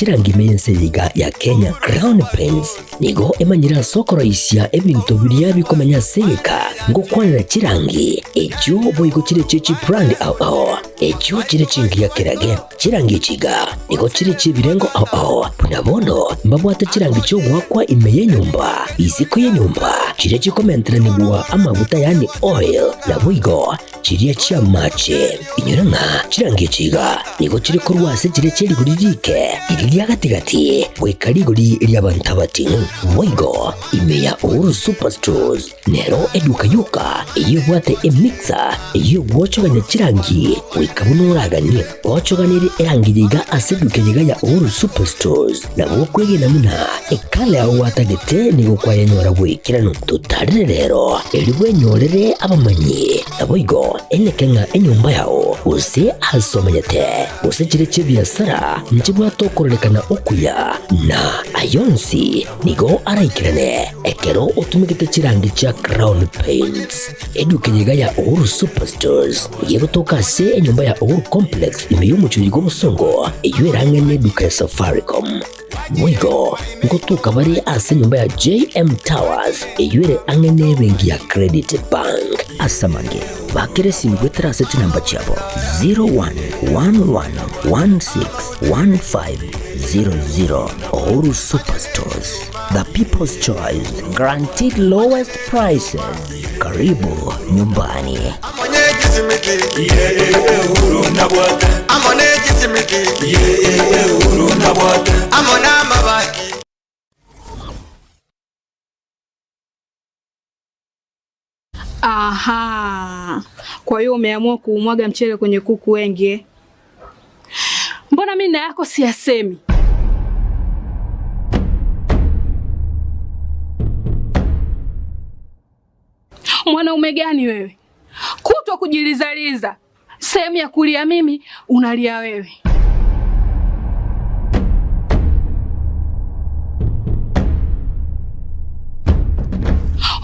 Chirangi ime y'ense eye iga ya Kenya, Crown Paints nigo emanyire ase okoroisia ebinto biria bikomenya ase egeka ngokwanera chirangi echio boigo chire chie chibrand ao ao echio chire chingiya kerage. Chirangi echi iga nigo chire chi'ebirengo ao ao buna bono mbabwate chirangi chi'ogoakwa ime y'enyomba, isiko y'enyomba, chiria chikomenteranigwa amaguta yaani oil, naboigo Chiria chi'amache. Inyora ng'a chirangi echi iga nigo chire korwa ase chiria chie rigori riike, riria ria gati-gati, goika rigori ri'abanto abating'u. Boigo ime ya Uhuru Superstores nero eduka yoka eyio ebwate emixer eyio egwochogania chirangi goika buna oraganie. Gochoganerie erangi eye iga ase eduka eye iga ya Uhuru Superstores nabo okwegena buna ekala yao gwatagete nigo kwayenyora bw'ekeranu. Totarere rero erio bwenyorere abamanyi, naboigo eneke ng'a enyomba yao gose aase omanyete, gose chire chi'ebiasara nchibwate okororekana okuya, na ayonsi nigo araikerane ekero otumegete chirangi chia Crown Paints. Eduka eye iga ya Uhuru Superstores nigo egotoka ase enyomba ya Uhuru Complex ime y'omochie oyo bw'obosongo, eyio erang'e neduka ya Safaricom. Boigo ngotoka bare ase enyomba ya JM Towers eyio ere ang'e nebenki ya Credit Bank. Ase amange, bakera esimi goetera ase chinamba chiabo 0111161500. Uhuru Superstores, the people's choice, guaranteed lowest prices. Karibu nyumbani. Aha, kwa hiyo umeamua kuumwaga mchele kwenye kuku wengi eh? Mbona mimi na yako siyasemi? Mwanaume gani wewe? Kutwa kujilizaliza, sehemu ya kulia mimi unalia wewe.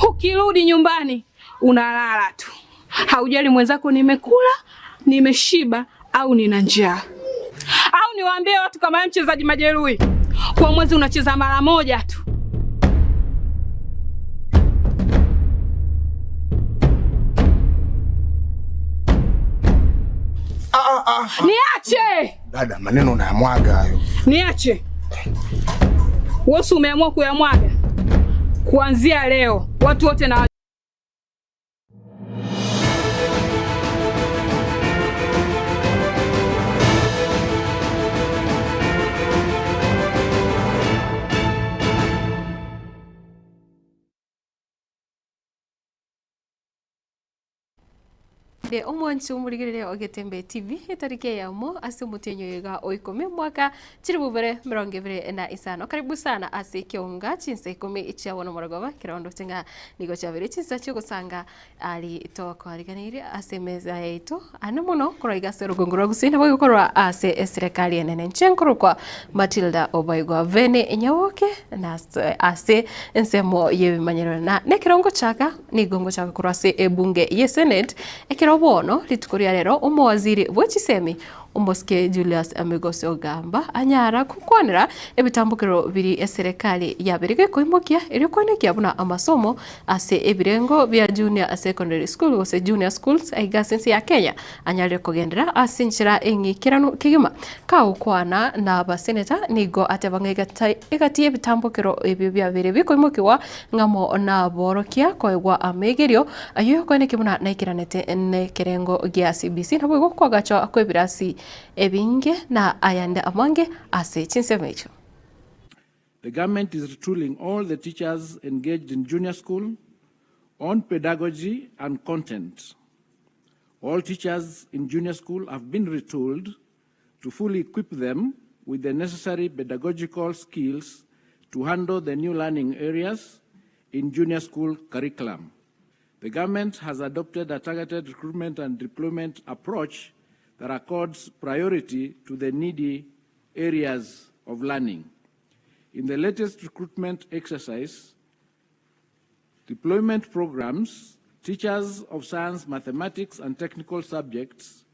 Ukirudi nyumbani unalala tu, haujali mwenzako nimekula, nimeshiba au nina njaa. Au niwaambie watu kama wewe mchezaji majeruhi, kwa mwezi unacheza mara moja tu. Niache! Dada, maneno unayamwaga hayo. Niache. Wewe umeamua kuyamwaga. Kuanzia leo watu wote na Inde omwanchi omorigereria o Getembe TV etariki eyemo ase omotienyi oyo iga o ikomi omwaka chilifu bibere emerongo ebere na isano. Karibu sana ase ekeonga chinsa ikomi chia bono morogoba ekero ndoche ng'a nigo chiabeire chinsa chiogosanga ari tokoariganeirie ase emeza yaito ane mono korwa iga ase orogongo rwa Gusii nabo igokorwa ase eserekari enene inche nkorokwa Matilda Obaigwa Vene Nyaboke na ase ensemo y'ebimanyerero na nekero ngochaka Nigo ngochaka korwa ase ebunge ye Senate, ekero bono rituko ria rero omowaziri bwe chisemi omosike Julius Migos Ogamba anyara gokwanera ebitambokero biri eserekari yabeire gekoimokia erio koenekia buna amasomo ase ebirengo bia Junior Secondary School gose Junior Schools aiga ase ense ya Kenya anyarire kogenderera ase enchera eng'ikeranu kegima. Kagokwana nabaseneta nigo ateba ng'a egati y'ebitambokero ebio biabeire bikoimokigwa Ng'amo naborokia koegwa amegerio ayio yokoenekia buna naikeranete nekerengo gia CBC naboigo koagachwa kw'ebirasi ebinge na ayande amange ase chinsemo echio. The government is retooling all the teachers engaged in junior school on pedagogy and content. All teachers in junior school have been retooled to fully equip them with the necessary pedagogical skills to handle the new learning areas in junior school curriculum. The government has adopted a targeted recruitment and deployment approach that accords priority to the needy areas of learning. In the latest recruitment exercise, deployment programs, teachers of science, mathematics, and technical subjects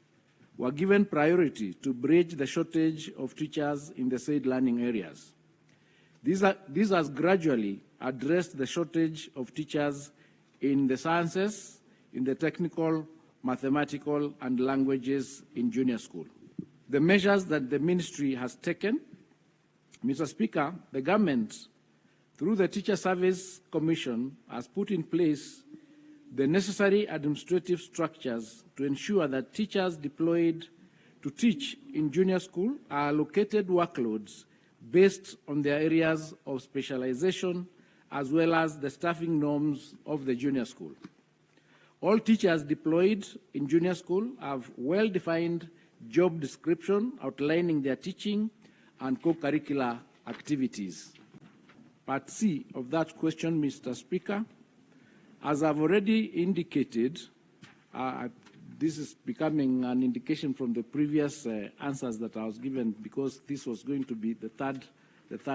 were given priority to bridge the shortage of teachers in the said learning areas. This, this has gradually addressed the shortage of teachers in the sciences, in the technical, mathematical, and languages in junior school. The measures that the ministry has taken, Mr. Speaker, the government, through the Teacher Service Commission, has put in place the necessary administrative structures to ensure that teachers deployed to teach in junior school are allocated workloads based on their areas of specialization as well as the staffing norms of the junior school. All teachers deployed in junior school have well-defined job description outlining their teaching and co-curricular activities. Part C of that question, Mr. Speaker, as I've already indicated, this is becoming an indication from the previous answers that I was given, because this was going to be the third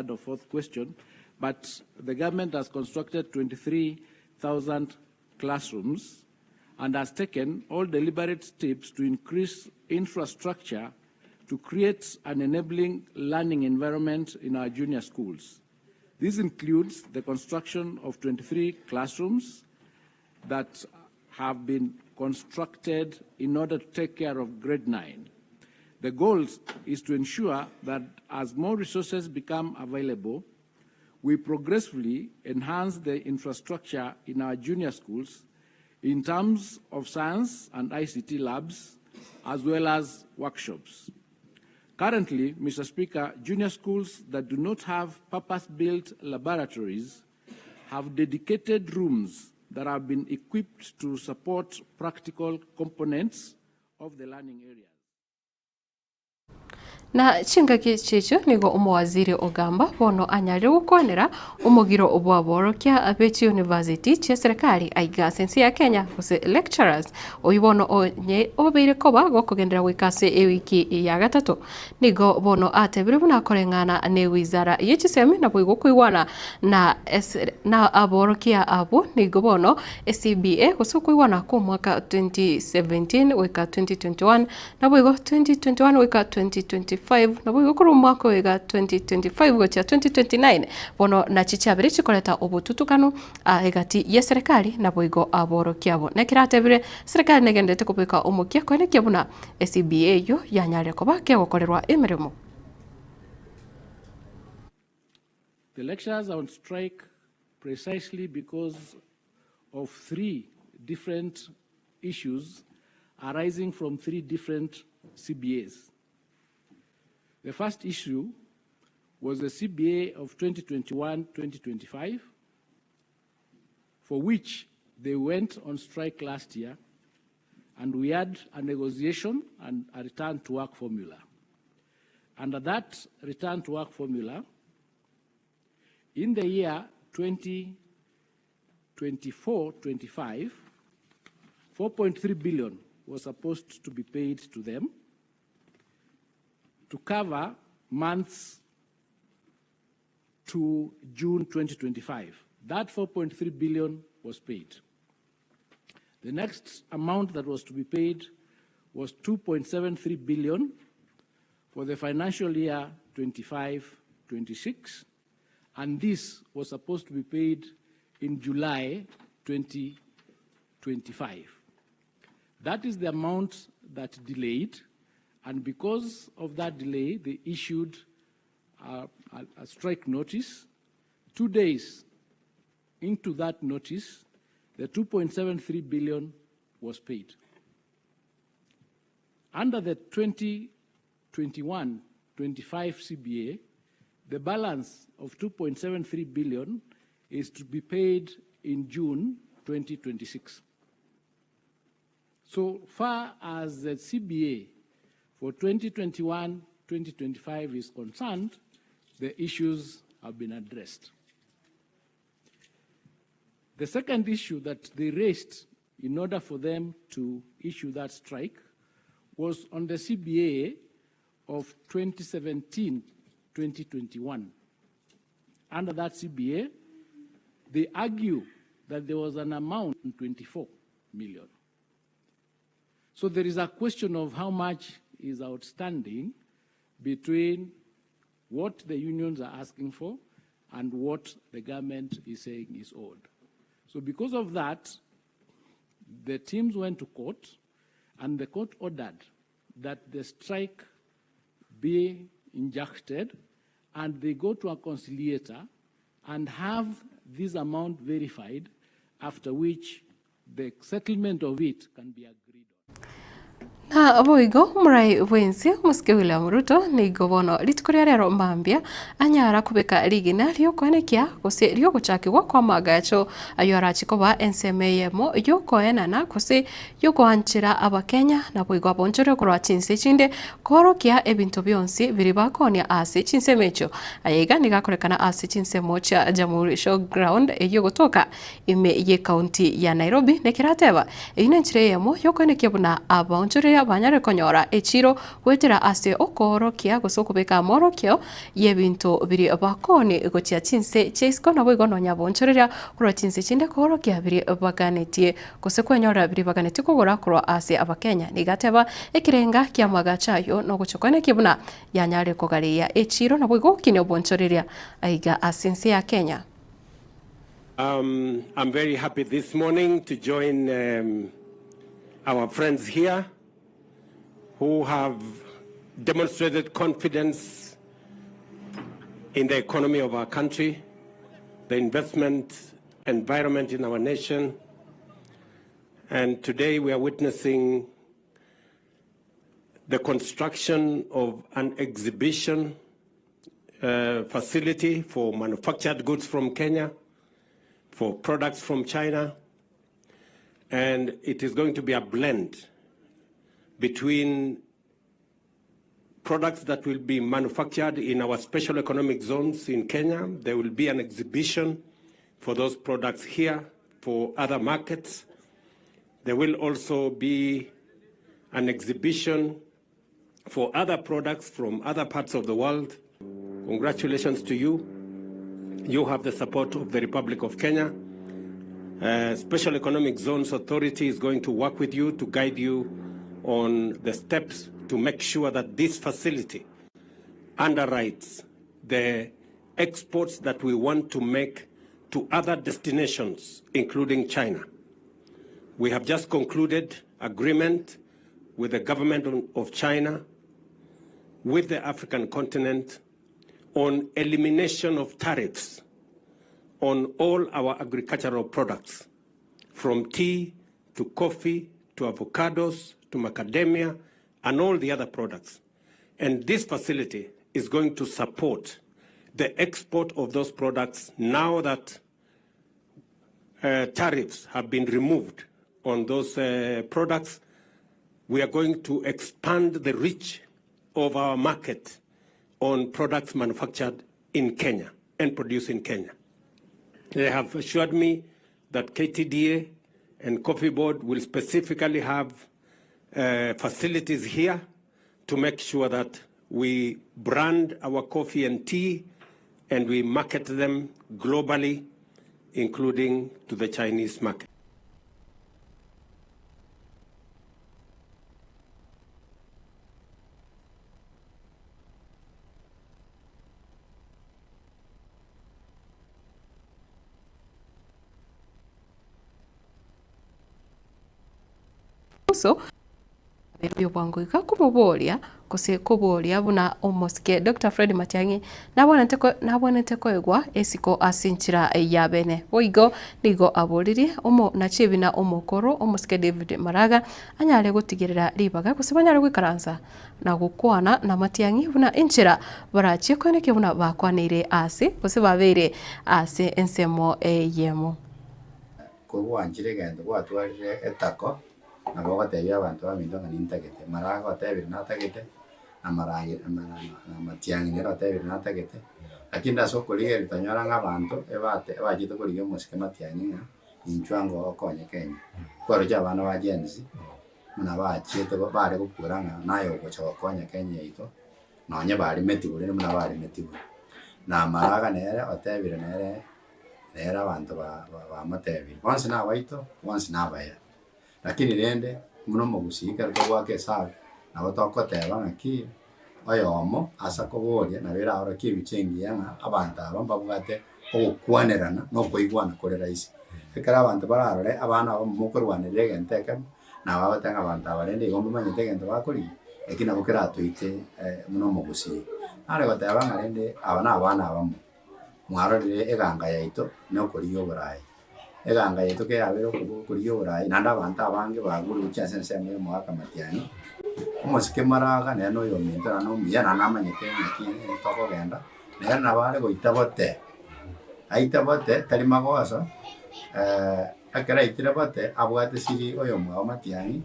or fourth question. But the government has constructed 23,000 classrooms and has taken all deliberate steps to increase infrastructure to create an enabling learning environment in our junior schools. This includes the construction of 23 classrooms that have been constructed in order to take care of grade 9. The goal is to ensure that as more resources become available, we progressively enhance the infrastructure in our junior schools in terms of science and ICT labs, as well as workshops. Currently, Mr. Speaker, junior schools that do not have purpose-built laboratories have dedicated rooms that have been equipped to support practical components of the learning areas. Na chingaki chiechio nigo omowaziri ogamba bono anyarire gokwanera omogiro bw'aborokia be chiuniversity chia serikali aiga ase ense ya Kenya gose lecturers oyio bono onye obeire koba gokogenderera goika ase ewiki ya gatato. Nigo bono atebire buna koreng'ana ne wizara ye chisemi naboigo koigwana na na aborokia abwo nigo bono CBA gose okoigwana kwa omwaka 2017 goika 2021 naboigo 2021 goika 2025 naboigo korwa omwaka oyo iga 2025 gochia 2029 bono nachi chiabere chikoreta obotutukanu egati ye serikali naboigo aborokia abo. Nekero atebire serikali negenderete kobeka omokia koenekia buna CBA eyio yanyarire koba kegokorerwa emeremo. The lecturers are on strike precisely because of three different issues arising from three different CBAs. The first issue was the CBA of 2021-2025, for which they went on strike last year, and we had a negotiation and a return to work formula. Under that return to work formula, in the year 2024-25, 4.3 billion was supposed to be paid to them to cover months to June 2025. That 4.3 billion was paid. The next amount that was to be paid was 2.73 billion for the financial year 25-26, and this was supposed to be paid in July 2025. That is the amount that delayed, and because of that delay, they issued a strike notice. 2 days into that notice, the 2.73 billion was paid. Under the 2021-25 CBA, the balance of 2.73 billion is to be paid in June 2026. So far as the CBA for 2021-2025 is concerned, the issues have been addressed. The second issue that they raised in order for them to issue that strike was on the CBA of 2017-2021. Under that CBA, they argue that there was an amount of 24 million. So there is a question of how much is outstanding between what the unions are asking for and what the government is saying is owed. So because of that, the teams went to court and the court ordered that the strike be injected and they go to a conciliator and have this amount verified, after which the settlement of it can be agreed on. Na boigo omorai bw'ense omosike William Ruto nigo bono rituko ria rero mambia anyara kobeka rigena riokoenekia gose riogochakigwa kw'amagacho ayio arache koba ensemo eyemo yokoenana gose y'ogoanchera Abakenya naboigo abonchore korwa chinse chinde koorokia ebinto bionsi biria bakoonia ase chinsemo echio. Aya iga nigo akorekana ase chinsemo chia Jamhuri Showground eyio egotoka ime y'ecounty ya Nairobi nekerateba eyio nenchera eyemo y'okoenekia buna abaonchoreria banyare konyora echiro goetera ase okoorokia gose okobeka amorokio y'ebinto biria bakoonie gochia chinse chia isiko naboigo nonya abonchoreria korwa chinse chinde koorokia biria baganetie Gose kwenyorera biria baganetie kogora korwa ase Abakenya. Nigo ateba, Ekerenga ki'amagacho ayio nogochia koenekia buna yanyare kogareia echiiro naboigo gokinia obonchoreria aiga ase ense ya Kenya. I'm very happy this morning to join our friends here who have demonstrated confidence in the economy of our country, the investment environment in our nation. And today we are witnessing the construction of an exhibition facility for manufactured goods from Kenya, for products from China, and it is going to be a blend between products that will be manufactured in our special economic zones in Kenya. There will be an exhibition for those products here for other markets. There will also be an exhibition for other products from other parts of the world. Congratulations to you. You have the support of the Republic of Kenya. Special Economic Zones Authority is going to work with you to guide you on the steps to make sure that this facility underwrites the exports that we want to make to other destinations, including China. We have just concluded agreement with the government of China, with the African continent, on elimination of tariffs on all our agricultural products, from tea to coffee to avocados to macadamia and all the other products. And this facility is going to support the export of those products now that tariffs have been removed on those products. We are going to expand the reach of our market on products manufactured in Kenya and produced in Kenya. They have assured me that KTDA and Coffee Board will specifically have facilities here to make sure that we brand our coffee and tea and we market them globally, including to the Chinese market. Yeso abeire bwango iga komoboria gose koboria buna omosike Doctor Fred Matiang'i nabwanete nabwanete koegwa esiko ase enchera ya bene. Boigo nigo aboririe omo nachebina omokoro omosike David Maraga anyare gotigerera ribaga gose banyare goikaransa na gokwana na Matiang'i buna enchera barachie koenekia buna bakwaneire ase gose babeire ase ensemo eyemo. Kogwanchire egento gwatwarire etako, nabo ogotebia abanto baminto ng'a nintagete. Mara agotebire natagete, na mara na matiang'i nere otebire natagete, lakini ase okorigereria tonyora ng'a abanto ebate ebachete korigia omosike matiang'i ng'a inchuo ango okonye Kenya. Kwaroche abana ba Gen Z, buna bachiete bare gokura ng'a naye ogocha gokonya Kenya yaito, nonye baremetigwe rende buna baremetigwe. Na maraga nere otebire nere nere abanto ba bamotebirie, bonsi nabaito, bonsi nabaya. Lakini rende, buna omogusii ekero togoaka esabu, Nabo togoteba ng'aki, oyomo ase akoboria nabo eraorokie ebicha engiya ng'a abanto aba mbabwate ogokwanerana na okoigwana kore rahisi. Ekero abanto bararore abana abamo mokorwanerera egento ekemo, nabo bagoteba ng'a abanto aba rende igo mbamanyete egento bakorigia, eki nabo keratoite buna omogusii. Nare goteba ng'a rende aba na abana abamo, mwarorire eganga yaito na okorigia oboraai, eganga yaito keyabeire okorigia oboraai naende abanto abange bagure gochia ase ensemo ya omogaka Matiang'i, omosike maraga nere na oyominto naende omuya naende namanyete ng'aki tokogenda, nere nabo are goita bote, aite bote tari magoso ekero aitire bote abwate siri oyomwabo Matiang'i,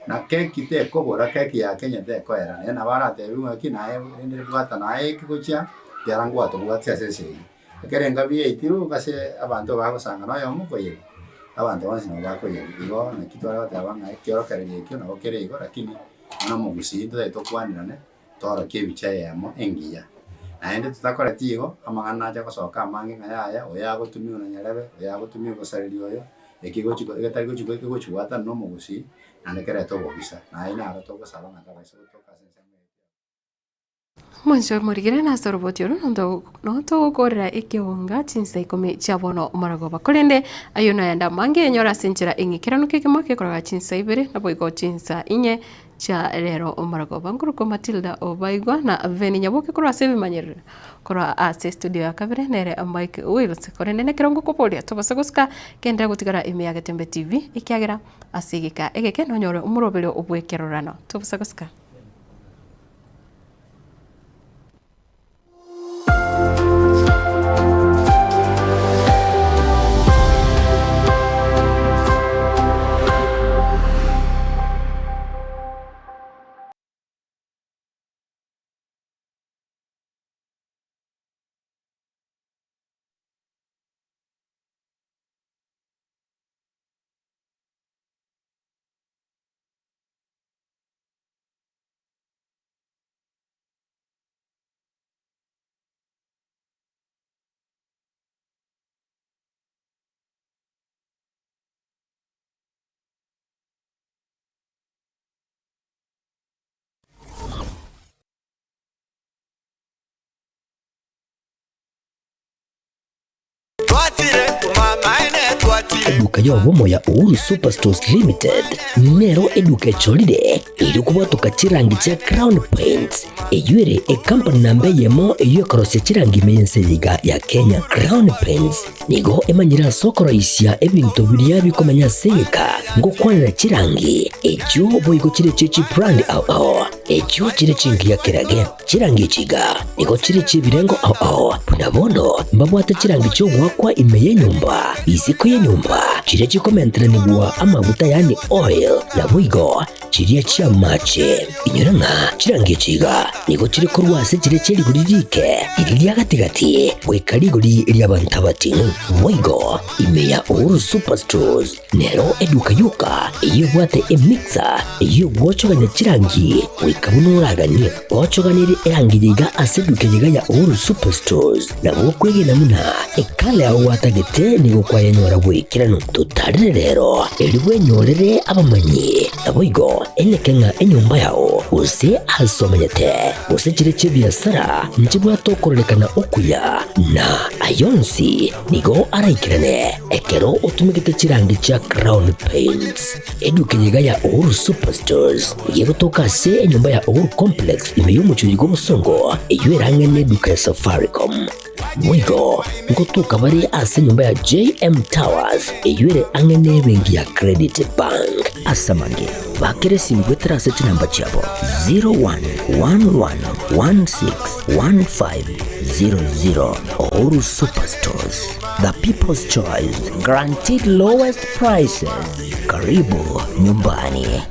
na keki tekobora keki ya Kenya tekoera, nere nabo aratebiwe ng'aki naye rende bwata naye eki gochia ekiagera ngwatobwatia ase esegi. Ekero engabi yaitirwe ase abanto bagosanga na oyomo okoyeria, abanto bonsi nabo bakoyeria. Igo naki tware goteba ng'a ekiorokererio ekio nabo kere igo lakini buna omogusii ntotagete tokwanerane toorokie ebicha eyemo engiya. Naende totakoreti igo, amang'ana nache gosoka amange ng'a yaya, oyo agotumiwa na nyarebe, oyo agotumiwa gosareria oyo, eki gochi egetari gochi egochi goatana na omogusii, naende kerete obobisa. Naye naro togosaba ng'a tobaisa gotoka ase ensemo eye. Mwanche morigere nase oroboti oro notogokorera ekeonga chinsa ikomi chia bono maragoba. Korende ayio nayande amange enyore ase enchera eng'ikeranu kegima gekoroga chinsa ibere naboigo chinsa inye chia rero maragoba. Nkorokwa Matilda Obaigwa na Veni Nyaboke korwa ase ebimanyerero korwa ase studio ya kabere nere Mike Wills. Korende nekero ngokoboria tobasa gosika genderera gotigara ime ya Getembe TV ekiagera ase egeka egeke nonyore omoroberio bw'ekerorano. Tobasa gosika. Eduka y'obomo ya Uhuru Superstores Limited nero eduka echorire erio kobwatoka chirangi chia Crown Paints, eyio ere ekampani namba eyemo eyio ekorosia chirangi ime y'ense eye iga ya Kenya. Crown Paints nigo emanyire ase okoroisia ebinto biria bikomenya ase egeka ngokwanera chirangi echio boigo chire chie chibrand ao ao echio chire chingiya kerage. Chirangi echi iga nigo chire chi'ebirengo ao ao, buna bono mbabwate chirangi chi'ogoakwa ime y'enyomba, isiko y'enyomba, chiria chikomenteranigwa amaguta yaani oil, naboigo chiria chi'amache. Inyora ng'a chirangi echi iga nigo chire korwa ase chiria chie rigori riike, riria ria gati-gati, goika rigori ri'abanto abating'u. Boigo ime ya Uhuru Superstores Nero eduka yoka eyio ebwate emixer eyio egwochogania chirangi goika buna oraganie. Ochoganirie erangi yiga ase eduka yiga ya Uhuru Superstores nabo okwegena buna ekala yao gwatagete nigo kwayenyora bw'ekeranu. Totarire rero erio bwenyorere abamanyi naboigo eneke ng'a enyomba yao gose ase omenyete gose chire chi'ebiasara nchibwate okororekana okuya na ayonsi Nigo araikerane ekero otumegete chirangi chia Crown Paints. Eduka eye iga ya Uhuru Superstores nigo egotoka ase enyomba ya Uhuru Complex ime y'omochie oyo bw'Obosongo eyio ere ang'e n'eduka ya Safaricom. Boigo ngotoka bare ase enyomba ya JM Towers eyio ere ang'e n'ebenki ya Credit Bank. Ase amange, bakera esimi goetera ase chinamba chiabo 0111161500. Uhuru Superstores, the people's choice, guaranteed lowest prices. Karibu nyumbani.